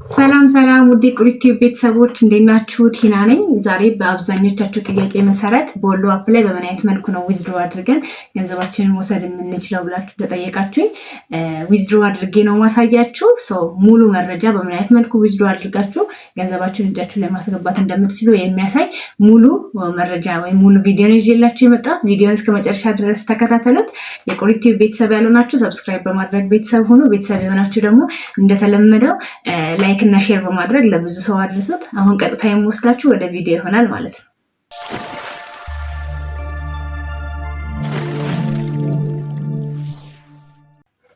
ሰላም ሰላም ውድ የቁሪቲ ቤተሰቦች፣ እንዴት ናችሁ? ቲና ነኝ። ዛሬ በአብዛኞቻችሁ ጥያቄ መሰረት ቦሎ app ላይ በምን አይነት መልኩ ነው withdraw አድርገን ገንዘባችንን መውሰድ የምንችለው ብላችሁ ተጠየቃችሁኝ። Withdraw አድርጌ ነው ማሳያችሁ። So ሙሉ መረጃ በምን አይነት መልኩ withdraw አድርጋችሁ ገንዘባችሁን እጃችሁ ላይ ማስገባት እንደምትችሉ የሚያሳይ ሙሉ መረጃ ወይም ሙሉ ቪዲዮ ነው ይዤላችሁ የመጣሁት። ቪዲዮን እስከ መጨረሻ ድረስ ተከታተሉት። የቁሪቲ ቤተሰብ ያልሆናችሁ subscribe በማድረግ ቤተሰብ ሁኑ። ቤተሰብ የሆናችሁ ደግሞ እንደተለመደው like እና share በማድረግ ለብዙ ሰው አድርሱት። አሁን ቀጥታ የምወስዳችሁ ወደ ቪዲዮ ይሆናል ማለት ነው።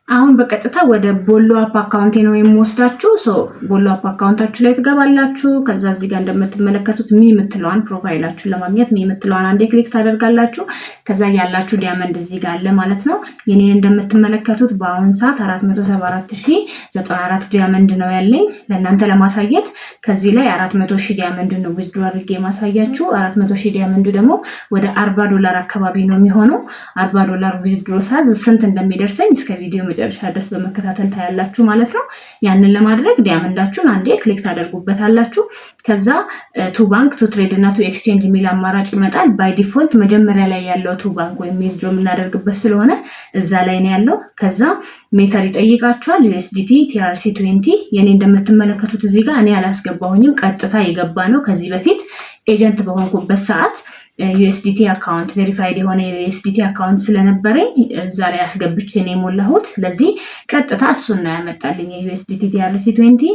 አሁን በቀጥታ ወደ ቦሎ app account ኤ ነው የምወስዳችሁ። So ቦሎ app account ኣችሁ ላይ ትገባላችሁ። ከዛ እዚህ ጋር እንደምትመለከቱት me የምትለዋን profile ኣችሁን ለማግኘት me የምትለዋን አንዴ click ታደርጋላችሁ። ከዛ ያላችሁ diamond እዚህ ጋር አለ ማለት ነው። የኔን እንደምትመለከቱት በአሁን ሰዓት 474,094 diamond ነው ያለኝ። ለእናንተ ለማሳየት ከዚህ ላይ 400,000 diamond ነው withdraw አድርጌ የማሳያችሁ። 400,000 diamond ኡ ደግሞ ወደ 40 ዶላር አካባቢ ነው የሚሆነው። 40 ዶላር withdraw ሳዝ ስንት እንደሚደርሰኝ እስከ ቪዲዮ መጨረሻ ድረስ በመከታተል ታያላችሁ ማለት ነው። ያንን ለማድረግ diamond ኣችሁን አንዴ click ታደርጉበታላችሁ። ከዛ to bank፣ to trade እና to exchange የሚል አማራጭ ይመጣል። By default መጀመሪያ ላይ ያለው to bank ወይም withdraw የምናደርግበት ስለሆነ እዛ ላይ ነው ያለው። ከዛ method ይጠይቃችኋል። USDT TRC 20። የኔ እንደምትመለከቱት እዚህ ጋር እኔ አላስገባሁኝም፣ ቀጥታ የገባ ነው። ከዚህ በፊት agent በሆንኩበት ሰዓት USDT account፣ verified የሆነ የ USDT account ስለነበረኝ እዛ ላይ አስገብቼ ነው የሞላሁት። ስለዚህ ቀጥታ እሱን ነው ያመጣልኝ፣ የ USDT TRC 20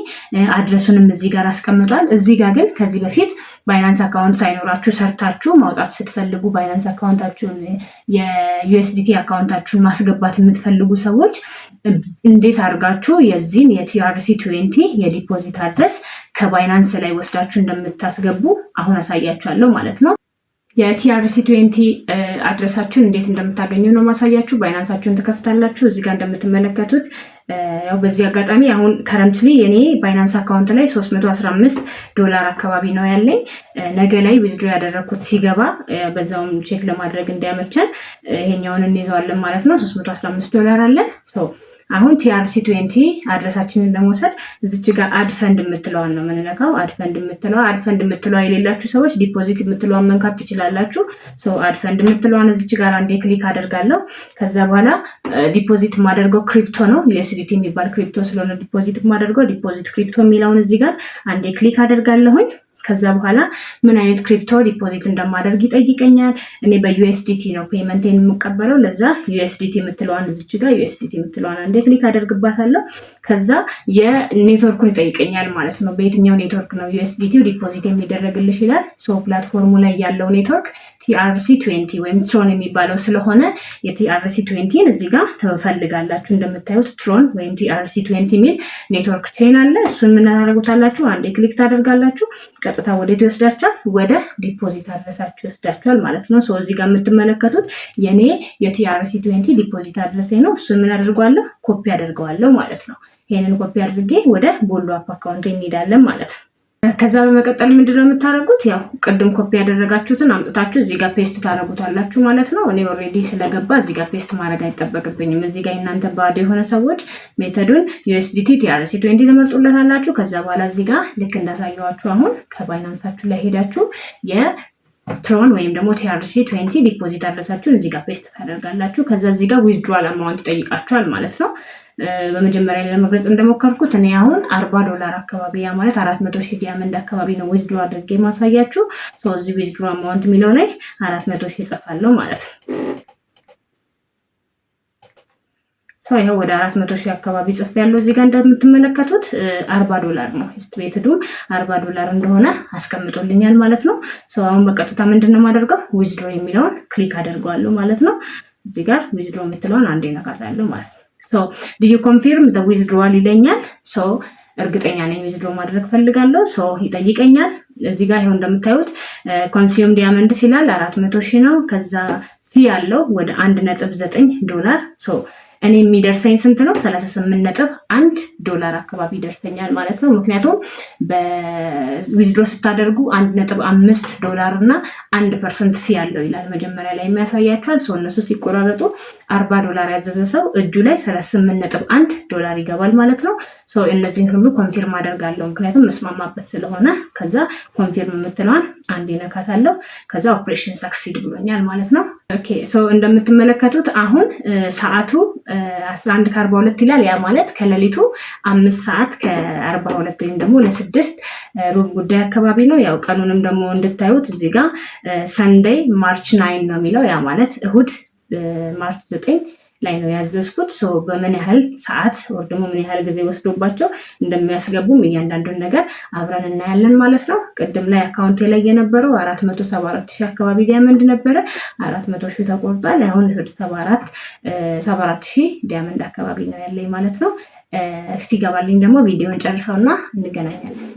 address ኡንም እዚህ ጋር አስቀምጧል። እዚህ ጋር ግን ከዚህ በፊት Binance account ሳይኖራችሁ ሰርታችሁ ማውጣት ስትፈልጉ፣ Binance account ኣችሁን የ USDT account ኣችሁን ማስገባት የምትፈልጉ ሰዎች እንዴት አድርጋችሁ የዚህን የ TRC 20 የ deposit address ከ Binance ላይ ወስዳችሁ እንደምታስገቡ አሁን አሳያችኋለሁ ማለት ነው። የ TRC 20 address ኣችሁን እንዴት እንደምታገኙ ነው ማሳያችሁ። Binance ኣችሁን ትከፍታላችሁ። እዚህ ጋር እንደምትመለከቱት፣ ያው በዚህ አጋጣሚ አሁን currently የኔ Binance account ላይ 315 ዶላር አካባቢ ነው ያለኝ። ነገ ላይ withdraw ያደረግኩት ሲገባ በዛውም check ለማድረግ እንዲያመቸን ይሄኛውን እንይዘዋለን ማለት ነው። 315 ዶላር አለን። አሁን TRC 20 address ኣችንን ለመውሰድ እዚች ጋር add fund የምትለዋን ነው የምንነካው። Add fund የምትለዋ፣ add fund የምትለዋ የሌላችሁ ሰዎች deposit የምትለዋን መንካት ትችላላችሁ። Add fund የምትለዋን እዚች ጋር አንዴ click አደርጋለሁ። ከዛ በኋላ deposit የማደርገው crypto ነው። USDT የሚባል crypto ስለሆነ deposit የማደርገው፣ deposit crypto የሚለውን እዚህ ጋር አንዴ click አደርጋለሁኝ። ከዛ በኋላ ምን አይነት crypto deposit እንደማደርግ ይጠይቀኛል። እኔ በ USDT ነው payment ኤን የምቀበለው። ለዛ USDT የምትለዋን፣ እዚች ጋር USDT የምትለዋን አንዴ click አደርግባታለሁ። ከዛ የኔትወርኩን ይጠይቀኛል ማለት ነው። በየትኛው ኔትወርክ ነው USDT deposit የሚደረግልሽ ይላል። So platform ኡ ላይ ያለው network TRC 20 ወይም Tron የሚባለው ስለሆነ የ TRC 20 ን እዚህ ጋር ትፈልጋላችሁ። እንደምታዩት Tron ወይም TRC 20 የሚል network chain አለ። እሱን ምን ታደርጉታላችሁ? አንዴ click ታደርጋላችሁ። ቀጥታ ወዴት ይወስዳችኋል? ወደ deposit address ኣችሁ ይወስዳችኋል ማለት ነው። So እዚህ ጋር የምትመለከቱት የኔ የ TRC 20 deposit address ነው። እሱን ምን አደርገዋለሁ? ኮፒ አደርገዋለሁ ማለት ነው። ይሄንን ኮፒ አድርጌ ወደ ቦሎ app account እንሄዳለን ማለት ነው። ከዛ በመቀጠል ምንድነው የምታደርጉት? ያው ቅድም ኮፒ ያደረጋችሁትን አምጥታችሁ እዚህ ጋር paste ታደርጉታላችሁ ማለት ነው። እኔ already ስለገባ እዚህ ጋር paste ማድረግ አይጠበቅብኝም። እዚህ ጋር እናንተ ባዶ የሆነ ሰዎች method ኡን USDT TRC 20 ትመርጡለታላችሁ። ከዛ በኋላ እዚህ ጋር ልክ እንዳሳየኋችሁ አሁን ከ Binance ኣችሁ ላይ ሄዳችሁ የ Tron ወይም ደግሞ TRC 20 deposit address ኣችሁን እዚህ ጋር paste ታደርጋላችሁ። ከዛ እዚህ ጋር withdrawal amount ይጠይቃችኋል ማለት ነው። በመጀመሪያ ላይ ለመግለጽ እንደሞከርኩት እኔ አሁን 40 ዶላር አካባቢ፣ ያ ማለት 400,000 diamond አካባቢ ነው withdraw አድርጌ ማሳያችሁ። እዚህ withdraw amount የሚለው ላይ 400,000 እጽፋለሁ ማለት ነው። So ይኸው ወደ 400,000 አካባቢ ጽፍ ያለው እዚህ ጋር እንደምትመለከቱት 40 ዶላር ነው። Estimated ኡ 40 ዶላር እንደሆነ አስቀምጦልኛል ማለት ነው። So አሁን በቀጥታ ምንድን ነው የማደርገው? Withdraw የሚለውን click አደርገዋለሁ ማለት ነው። እዚህ ጋር withdraw የምትለውን አንዴ ነካታለሁ ማለት ነው። So do you confirm the withdrawal ይለኛል። So እርግጠኛ ነኝ፣ withdraw ማድረግ ፈልጋለሁ። So ይጠይቀኛል። እዚህ ጋር ይኸው እንደምታዩት consume diamonds ይላል፣ 400,000 ነው። ከዛ fee ያለው ወደ 1.9 ዶላር። So እኔ የሚደርሰኝ ስንት ነው? 38.1 ዶላር አካባቢ ይደርሰኛል ማለት ነው። ምክንያቱም በ withdraw ስታደርጉ 1.5 ዶላር እና 1% fee ያለው ይላል፣ መጀመሪያ ላይ የሚያሳያቸዋል። So እነሱ ሲቆራረጡ 40 ዶላር ያዘዘ ሰው እጁ ላይ 38.1 ዶላር ይገባል ማለት ነው። እነዚህን ሁሉ confirm አደርጋለሁ፣ ምክንያቱም መስማማበት ስለሆነ። ከዛ confirm የምትለዋን አንዴ ነካታለሁ። ከዛ operation succeed ብሎኛል ማለት ነው። Okay, so እንደምትመለከቱት አሁን ሰዓቱ 11:42 ይላል። ያ ማለት ከሌሊቱ 5 ሰዓት ከ42 ወይም ደግሞ ለ6 ሩብ ጉዳይ አካባቢ ነው። ያው ቀኑንም ደግሞ እንድታዩት እዚህ ጋር Sunday March 9 ነው የሚለው። ያ ማለት እሁድ March 9 ላይ ነው ያዘዝኩት። በምን ያህል ሰዓት ወይ ደግሞ ምን ያህል ጊዜ ወስዶባቸው እንደሚያስገቡም እያንዳንዱን ነገር አብረን እናያለን ማለት ነው። ቅድም ላይ account ኤ ላይ የነበረው 474,000 አካባቢ diamond ነበረ። 400,000 ተቆርጧል። አሁን ወደ 74,000 diamond አካባቢ ነው ያለኝ ማለት ነው። ሲገባልኝ ደግሞ ቪዲዮን ጨርሰውና እንገናኛለን።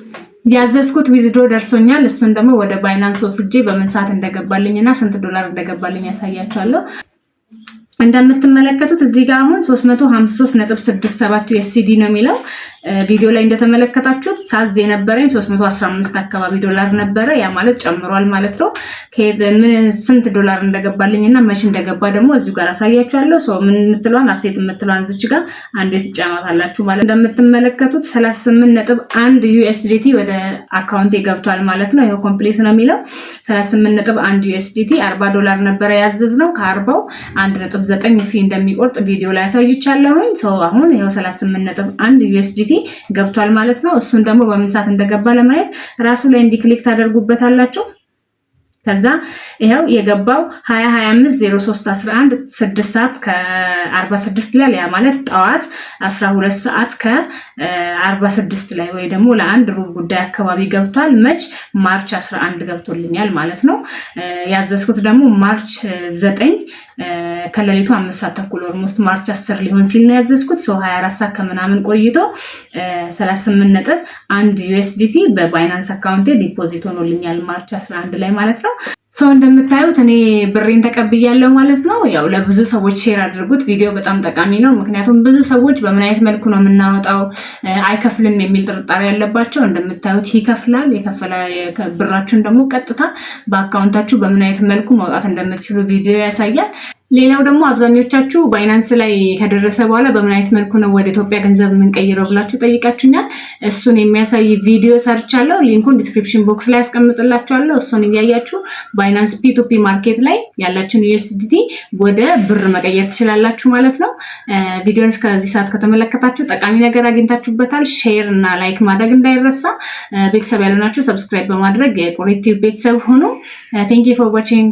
ያዘዝኩት withdraw ደርሶኛል። እሱን ደግሞ ወደ Binance ወስጄ በምን ሰዓት እንደገባልኝ እና ስንት ዶላር እንደገባልኝ ያሳያችኋለሁ። እንደምትመለከቱት እዚህ ጋር አሁን 353.67 USD ነው የሚለው። ቪዲዮ ላይ እንደተመለከታችሁት ሳዝ የነበረኝ 315 አካባቢ ዶላር ነበረ። ያ ማለት ጨምሯል ማለት ነው። ምን ስንት ዶላር እንደገባልኝ እና መቼ እንደገባ ደግሞ እዚሁ ጋር አሳያችኋለሁ። So ምን የምትለዋን asset የምትለዋን እዚች ጋር አንዴ ትጫኗታላችሁ ማለት። እንደምትመለከቱት 38.1 USDT ወደ account ኤ ገብቷል ማለት ነው። ይኸው complete ነው የሚለው። 38.1 USDT፣ 40 ዶላር ነበረ ያዘዝነው። ከ40ው 1.9 fee እንደሚቆርጥ ቪዲዮ ላይ አሳይቻለሁኝ። So አሁን ይኸው 38.1 USDT ገብቷል ማለት ነው። እሱን ደግሞ በምን ሰዓት እንደገባ ለማየት ራሱ ላይ እንዲ click ታደርጉበታላችሁ። ከዛ ይኸው የገባው 2025 03 11 6 ሰዓት ከ46 ላይ፣ ያ ማለት ጠዋት 12 ሰዓት ከ46 ላይ ወይ ደግሞ ለ1 ሩብ ጉዳይ አካባቢ ገብቷል። መች? March 11 ገብቶልኛል ማለት ነው። ያዘዝኩት ደግሞ March 9 ከሌሊቱ 5 ሰዓት ተኩል፣ almost March 10 ሊሆን ሲል ነው ያዘዝኩት። So 24 ሰዓት ከምናምን ቆይቶ 38.1 USDT በ Binance account ኤ deposit ሆኖልኛል March 11 ላይ ማለት ነው። So እንደምታዩት እኔ ብሬን ተቀብያለሁ ማለት ነው። ያው ለብዙ ሰዎች share አድርጉት። ቪዲዮ በጣም ጠቃሚ ነው። ምክንያቱም ብዙ ሰዎች በምን አይነት መልኩ ነው የምናወጣው፣ አይከፍልም የሚል ጥርጣሬ ያለባቸው፣ እንደምታዩት ይከፍላል። የከፈለ ብራችሁን ደግሞ ቀጥታ በ account ኣችሁ በምን አይነት መልኩ ማውጣት እንደምትችሉ ቪዲዮ ያሳያል። ሌላው ደግሞ አብዛኞቻችሁ Binance ላይ ከደረሰ በኋላ በምን አይነት መልኩ ነው ወደ ኢትዮጵያ ገንዘብ የምንቀይረው ብላችሁ ጠይቃችሁኛል። እሱን የሚያሳይ ቪዲዮ ሰርቻለሁ። Link ኡን description box ላይ አስቀምጥላችኋለሁ። እሱን እያያችሁ Binance P2P market ላይ ያላችሁን USDT ወደ ብር መቀየር ትችላላችሁ ማለት ነው። ቪዲዮን እስከዚህ ሰዓት ከተመለከታችሁ ጠቃሚ ነገር አግኝታችሁበታል። Share እና like ማድረግ እንዳይረሳ። ቤተሰብ ያልሆናችሁ subscribe በማድረግ የቆሬ ቤተሰብ ሁኑ። Thank you for watching.